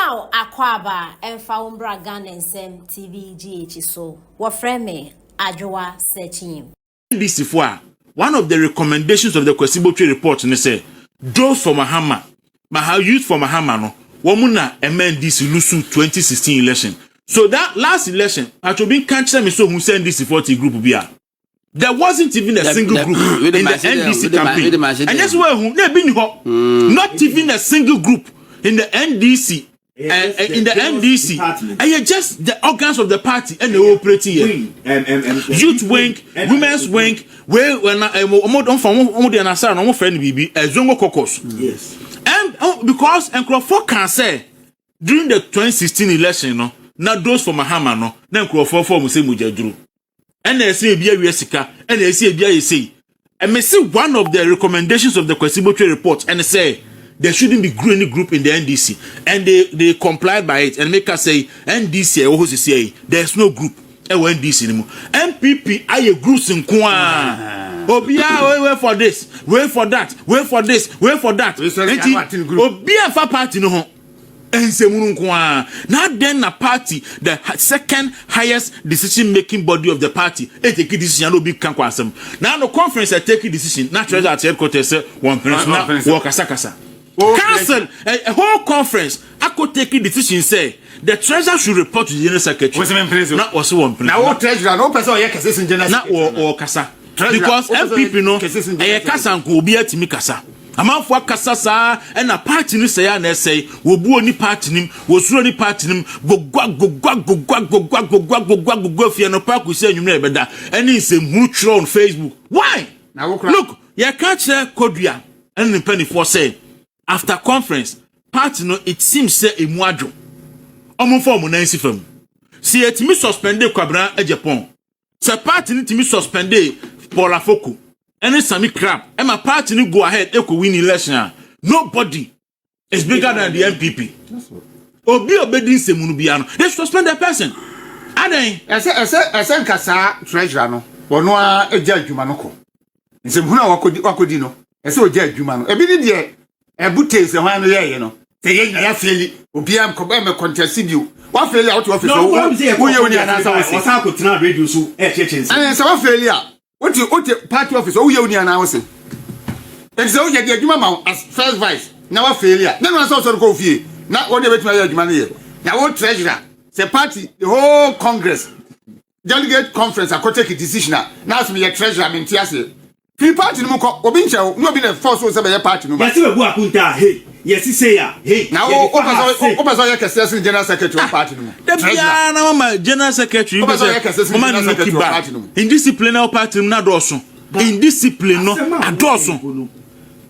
Mema wo akwaaba ɛmfa wo mbra Ghana Nsɛm TV GH so. Wɔfrɛ me Adwoa Sekyim. NDC fo a, one of the recommendations of the Kwesi Botwe report ne sɛ those for Mahama, Maha youth for Mahama no, wɔn na ɛma NDC lose 2016 election. So that last election, atwobi nka kyerɛ me so ohun sɛ NDC fo te group bi a, there wasn't even a single group in the NDC campaign. Ɛnyɛ sɛ wɔn ehun na ebi ni hɔ, not even a single group in the NDC. In the NDC, ɛyɛ just the organs of the party ɛna ɛwɔ operate yɛ youth wing, women's wing, wey ɛna ɔmo ɔmo ɔmo de ɛna na ɔmo fɛ no biribi Zongo caucus. And oh, because nkurɔfoɔ kan sɛ during the 2016 election no, na those for Mahama no, na nkurɔfoɔ fɔ ɔmo sɛ mogya duro, ɛna ɛsɛ ebi awia sika, ɛna ɛsɛ ebi ayɛ sei. Ɛmɛ one of the recommendations of the Kwesi Botwe report ɛna sɛ there shouldn't be any group in the NDC, and they complied by it and make us say NDC ɛwɔ hɔ sisi ɛyi, there is no group ɛwɔ NDC ni mu. NPP ayɛ groups nkoaa, obiara wait, wait for this, wait for that, wait for this, wait for that. Nti obiara fa party no ho nsɛmunu nkoaa na then na party, the second highest decision making body of the party, e take decision na obi kan kɔ asɛm na no conference ɛ take decision na treasurer at headquarters sɛ wɔn pere so na wɔ kasakasa council a whole conference akɔ take decision sɛ the treasurer should report to the general secretary. Na wɔsi wɔn pere. Na wo treasurer na o pɛ sɛ ɔyɛ kɛse sin general secretary. Na wɔ kasa because NPP no ɛyɛ kasa nko, obi atumi kasa, amanfo akasa saa, ɛna party no sɛɛ a na ɛsɛe, wɔbuo ni party nim, wɔsuro ni party nim, gogua gogua gogua gogua gogua gogua gogua fie no paako si anwummerɛ yɛbɛda ɛne nsɛmhunu twerɛ on Facebook. Why? Look, yɛka kyerɛ Kodua ɛne ne mpanimfoɔ sɛ after conference, party no, it seems sɛ emu adwo, ɔmo nfa ɔmo nan si fam. Si yɛtumi suspend Kwabena Agyapong, sɛ party no tumi suspend Paul Afoko ɛne Sammy Crab ɛma party no go ahead ɛkɔ win election a, nobody is bigger than the NPP. Obi a obedi nsɛm no bia no, they suspend the person adan. Ɛsɛ nka saa treasurer no, wɔn a agya adwuma no kɔ nsɛmhunu a wakɔdi no, ɛsɛ ɔgya adwuma no. Ebi ne deɛ ɛbu tee sɛ hwan no yɛɛyɛ no sɛ yɛn nyina yɛafail, obiara nkɔ ɛmɛ contest bio. Wafail a, wote office, woyɛ wo ni anaasɛ wose Ɔsan akɔtena radio so ɛkyerɛkyerɛ nsɛm. Ɛn sɛ wafail a, wote party office, woyɛ wo ni anaa wose nti sɛ woyɛ de adwuma ma wo as first vice na wafail a, ne no sɛ ɔsɔre kɔ wo fie na wɔde bɛtumi ayɛ adwuma no yɛ. Na wo treasurer sɛ party, the whole congress delegate conference akɔ take decision a, na asom yɛ treasurer, mente aseɛ, firi party no mu kɔ. Obi nkyɛn wo ne obi na force wo sɛ bɛyɛ party no ba. Yɛsi bɛbu akunta a, hey, yɛsi sei a, hey. Na wo wopɛ sɛ ɔyɛ kɛseɛ sene general secretary wɔ party no mu? Da biara na mama general secretary. Wopɛ sɛ ɔyɛ kɛse sene mama general ne secretary no wɔ party no mu. Indiscipline na party no na dɔɔso, indiscipline no adɔɔso.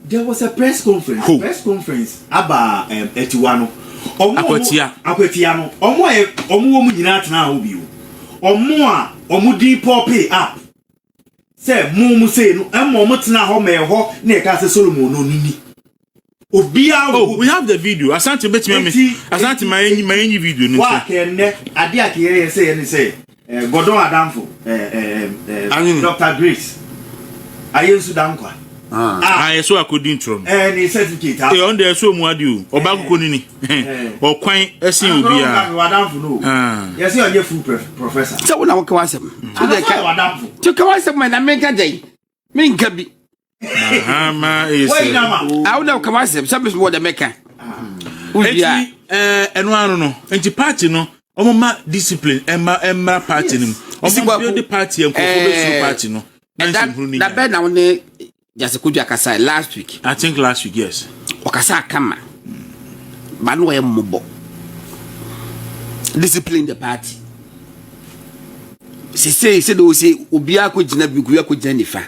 There was a press conference. Who? Press conference aba Atiwa no. Ɔmo a Akwatia. Akwatia no. Ɔmo a ɔmo wɔ mu nyinaa tena hɔ bio. Ɔmo a ɔmo din pop up sɛ mo sei no, ɛma ɔmo tena hɔ ma ɛhɔ na ɛka sɛ Solomon no nini. Obiara wɔ Oh, hɔ. we have the video. Asante betumi ami. Asante ma yenyi video no. Wa nso kɛnɛ ade a kɛyɛ yɛ sɛ yɛ ne sɛ Gordon Adamfo ɛɛ ɛɛ ɛɛ Anyini. Dr Grace Ayensu Dankwa. Ah. Ah, yɛ so akɔdi ntorɔ no. Ne certificate a. Ee, ɔno deɛ ɛso mu adi o, ɔba koko nini ɔkwan ɛsen obiara. Wadamfo no. Ah. Yɛsɛ ɔnyɛ full professor. Sɛ wo na woka w'asɛm. Anasɛ ɔyɛ wadamfo. Nti ka w'asɛm ma na menka dɛn, menka bi. Mahama is Wɔyi nama. A wo na woka w'asɛm sɛ mesɛ wɔ dɛ mɛka wowie a. Eti ɛno ano no, nti party no, ɔmo ma discipline ɛma party no mu, Isi ɔmo Kwaku, build party, nkurɔfoɔ bɛsuro party no na ɛda nsɛmhunu no da nyinaa. Bɛn na wo ne Gyase Kodwo akasa last week? I think last week, yes. Ɔkasa kama ba no, wɔyɛ mmɔbɔ discipline the party sesei sɛde wo sɛ obiara kɔgyina bi kɔgyina nifa,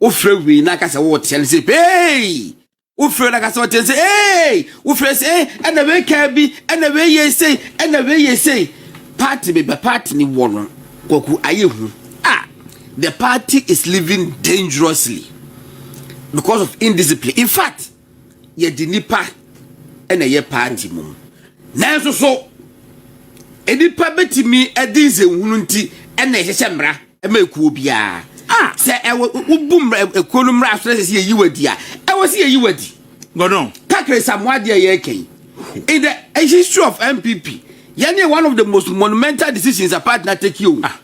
wofrɛ wei na aka sɛ wowɔ no sɛ pei, wofrɛ no aka sɛ wɔteɛ no sɛ ei, wofrɛ sɛ ei, ɛna wei kaa bi, ɛna wei yɛ sei, ɛna wei yɛ sei. Party baabi party ni wɔ no, Kwaku, ayɛ hu. Ah, the party is living dangerously because of indiscipline. In fact, yɛde nipa ɛna ɛyɛ party mu, nanso so nipa bɛtumi ɛde nsɛnhunu nti ɛna ɛhyehyɛ mmara ɛma ekuo biara. Ah, sɛ ɛwɔ wobu mmara, ekuo no mmara so na sɛ yɛyi wadi a, ɛwɔ sɛ yɛyi wadi. Gordon. Kakra samoa deɛ yɛ kɛn. In the history of NPP, yɛne one of the most monumental decisions a party na take you. Ah.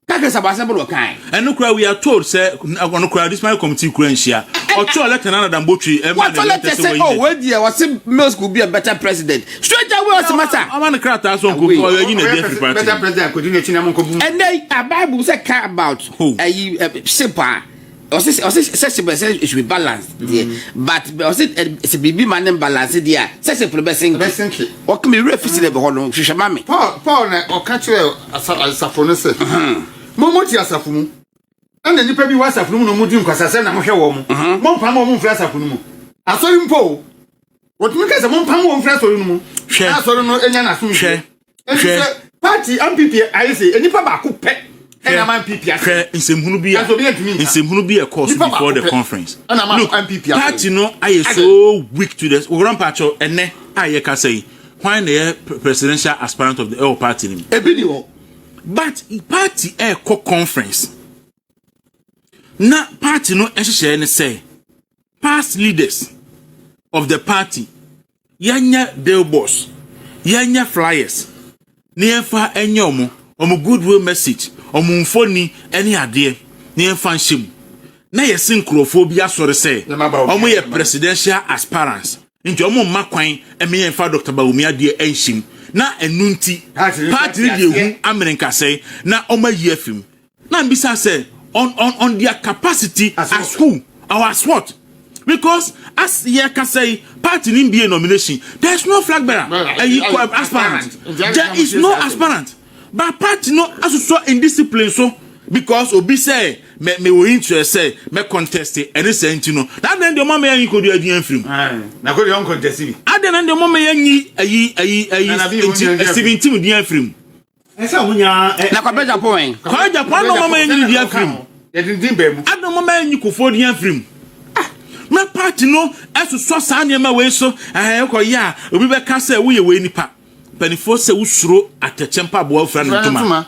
Kaka sabasɛm na ɔkae. Ɛno kora, we are told sɛ ɔno kora disciplinary committee kura nhyia, ɔtwerɛ letter na Adam Botwe ɛma. Wɔtɔ letter sɛ, oh, wei deɛ, wɔse Mills could be a better president straight away. Ɔse masa. Ɔma ne krataa so nko ɔyɛ yi na ɛdi afiri party. Better president kò di n'akyi na mo nkɔ bu. Ɛnɛ a Bible sɛ ka about Who? ɛyi ship a ɔse sɛ ship sɛ it should be balanced deɛ, but ɔse sɛ biribi ma ne balance deɛ a, sɛ ship no bɛ sink. Bɛ sink. Ɔka mi wura fisi dɛ bɛ hɔ no, hwehwɛ ma me. Paul na ɔka kyerɛ asafo no sɛ mo te asafo mu, ɛna nipa bi wɔ asafo no mu na ɔmo di nkwasasɛm na mohwɛ wɔn mo, mo mpam wɔn mfiri asafo no mu. Asɔre mpo o, wɔtumi ka sɛ mo mpam wɔn mfiri asɔre no mu. Hwɛ. Na asɔre no enya n'asomdwe. Hwɛ. Nti Hwɛ. sɛ party NPP ayɛ sɛ nipa baako pɛ ɛna ama NPP asɛ. Hwɛ, nsɛmhunu bi a Nanso obi antumi nka. Nsɛmhunu bi a ɛkɔɔ so Nipa before baako the pɛ. conference. Ɛna ama Look, NPP asɛ. party no ayɛ so weak to the wɔwura mpakyɛw. Ɛnɛ a yɛkasa yi, hwan na yɛ presidential aspirant of the ɛwɔ party no mu? Ebi ni hɔ. But party ɛɛkɔ conference na party no ɛhyehyɛ ne sɛ past leaders of the party, yɛnyɛ billboards, yɛnyɛ flyers na yɛmfa ɛnyɛ ɔmo goodwill message, ɔmo mfoni ɛne adeɛ, na yɛmfa nhyɛ mu na yɛsi nkurɔfoɔ bi asɔre sɛ Yɛma Bawumia. Ɔmo yɛ presidential aspirants, nti ɔmo mma kwan ɛmɛ yɛmfa Dr Bawumia deɛ ɛnhyɛ mu, na ɛnu nti Party no party no deɛ ehu amene nkasɛe na ɔmo ayi afi mu. Na mbisa sɛ on their capacity as who or as what? Because as yɛ kasa yi, party ni bie nomination, there is no flag bearer. Well, ɛyi aspirant. Aspirant. There is no aspirant, but party no asosɔ indiscipline so because obi sɛ mɛ wɔ interest sɛ mɛ contest. Ɛne sɛ nti no na adan deɛ ɔmo ama yɛn nyi kodu adi yɛn firim. Na ko deɛ ɔn contest bi. Adan na deɛ ɔmo ama yɛn nyi ayi ayi ayi Nana bi wɔn nyɛ. Nti Stephen Tim di yɛn firim. Ɛsɛ ɔmo nyinaa ɛ. Na Kwabena Agyapong wɛn? Kwabena Agyapong na ɔmo ama yɛn nyi di yɛn firim. Yɛde din bɛn mu. Adan ɔmo ama yɛn nyi Kofoɔ di yɛn firim. Ah, na party no ɛsosɔ saa nneɛma wei so. Ɛhɛn kɔ yɛ a, obi bɛka sɛ woyɛ wei nipa mpanimfoɔ sɛ wosuro atɛkyɛ mpaboa ofura ne ntoma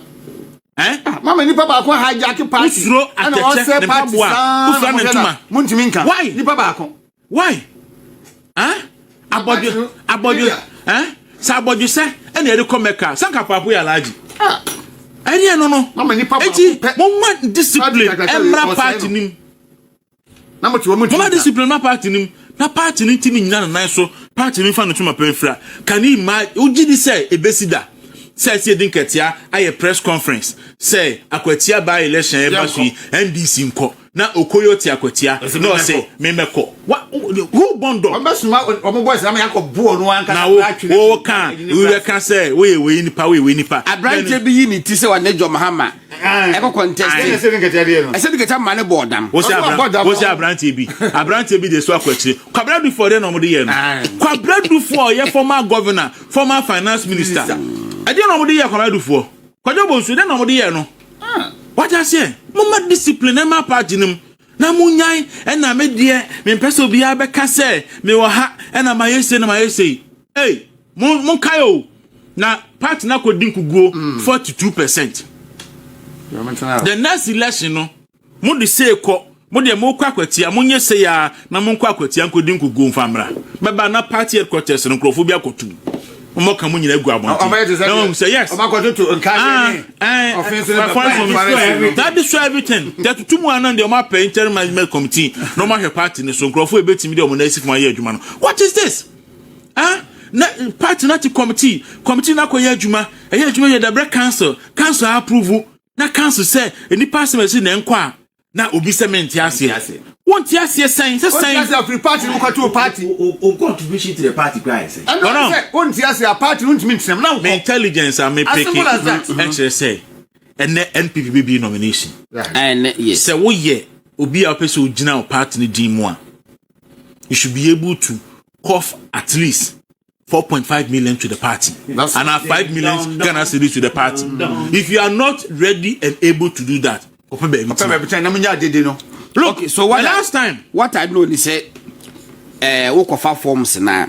ɛn. Mama nipa baako hijack party. Wosuro ɛna atɛkyɛ ɔsɛ ne party mpaboa saa wofura na ne mohwɛ ntoma. na montumi nka. Why? Nipa baako. Why? Ah, abɔdwe abɔdwe ɛn sɛ abɔdwe sɛ ɛna yɛde kɔ Mɛka sanka paako yɛ Alhaji ɛne ɛno no. Mama nipa baako Eti pɛ. mo ma discipline Party kakra ɛmra ɔsɛe party no. nim. Na mo te wɔn mo ma ntumi nka. discipline ma party nim na party no ntumi nyina ne nan so, party no nfa ne tuma pɛn fira. Can you imagine? Wogye di sɛ ebesi da sɛ ɛsi edi nkɛtea ayɛ press conference sɛ Akwatia by election ɛba so yi, NDC nkɔ na Okoyo te Akwatia Ɔsɛ na ɔsɛ memɛkɔ wa? Who born dog? Wɔn bɛ suma wɔn boys na yakɔ bu ɔno ankasa. Na wo wo ka wo bɛ ka sɛ woyɛ wei nipa, woyɛ wei nipa. Aberanteɛ bi yi ne ti sɛ ɔne John Mahama ɛkɔ contest. Ɛna sɛ nkɛtɛ deɛ no. Ɛsɛ de kɛtɛ ma ne bɔɔ dam. Wosi Ɔsɛ abran wabɔ dam. Wosi aberanteɛ bi de so akɔ akyire. Kwabena Duffuor deɛ na ɔmo de yɛ no. Kwabena Duffuor ɔyɛ former governor, former finance minister, ɛdeɛ na ɔmo de yɛ Kwabena Duffuor. Kwadwo Bonsu deɛ na ɔmo de yɛ no. Wagye aseɛ, moma discipline ɛma party no mu na monyan. Ɛna me deɛ, mempɛ sɛ obiara bɛka sɛ mewɔ ha ɛna mayɛ sei na mayɛ sei. Ei, mo monkae o, na party no akɔdi nkuguo 42%. The next election no, mo de sei kɔ, mo deɛ mo kɔ Akwatia, mo nye sei a na mo nkɔ Akwatia nkɔdi nkuguo mfa mmra bɛba na party headquarters no, nkurɔfoɔ bi akɔtum mo ka mo nyinaa gu abɔnten Ɔbɛyɛ te sɛ na wɔn sɛ yes. Ɔba kɔtoto nkaase Ah, ne eh, ɔfin so ne ɔfin bɛba so. That destroy everything. Yɛtutu mu anan deɛ, ɔmo apɛ interim management committee na ɔmo ahwɛ party ne so nkurɔfoɔ ebetumi de ɔmo nan esi fam ayɛ adwuma no. What is this? Ah, na party na te committee na akɔyɛ adwuma, ɛyɛ adwuma yɛ dabrɛ council approve na council sɛ nipa asɛm ɛsi na nkɔ a, na obi sɛ mente aseɛ. Wonte aseɛ sɛn sɛ Wonte sɛn? ase afiri party no kɔto party. O contribution to the party kura yɛ sɛ. Ɛno Ɔno. sɛ wonte ase a, party no ntumi ntenam na Me wokɔ. intelligence a me As pick simple as that. ɛkyerɛ sɛ ɛnɛ NPP bɛbi nomination. Ɛnɛ, yes. Sɛ woyɛ obi a wopɛ sɛ ogyina wo party no din mu a, you should be able to cough at least 4.5 million to the party and have 5 million Ghana cedis to the party. If you are not ready and able to do that, kɔpɛ baabi Ɔpɛ tena. baabi tena na mo nya adede no. Look, Okay, so what the I, last time what I know is sɛ wokɔfa forms na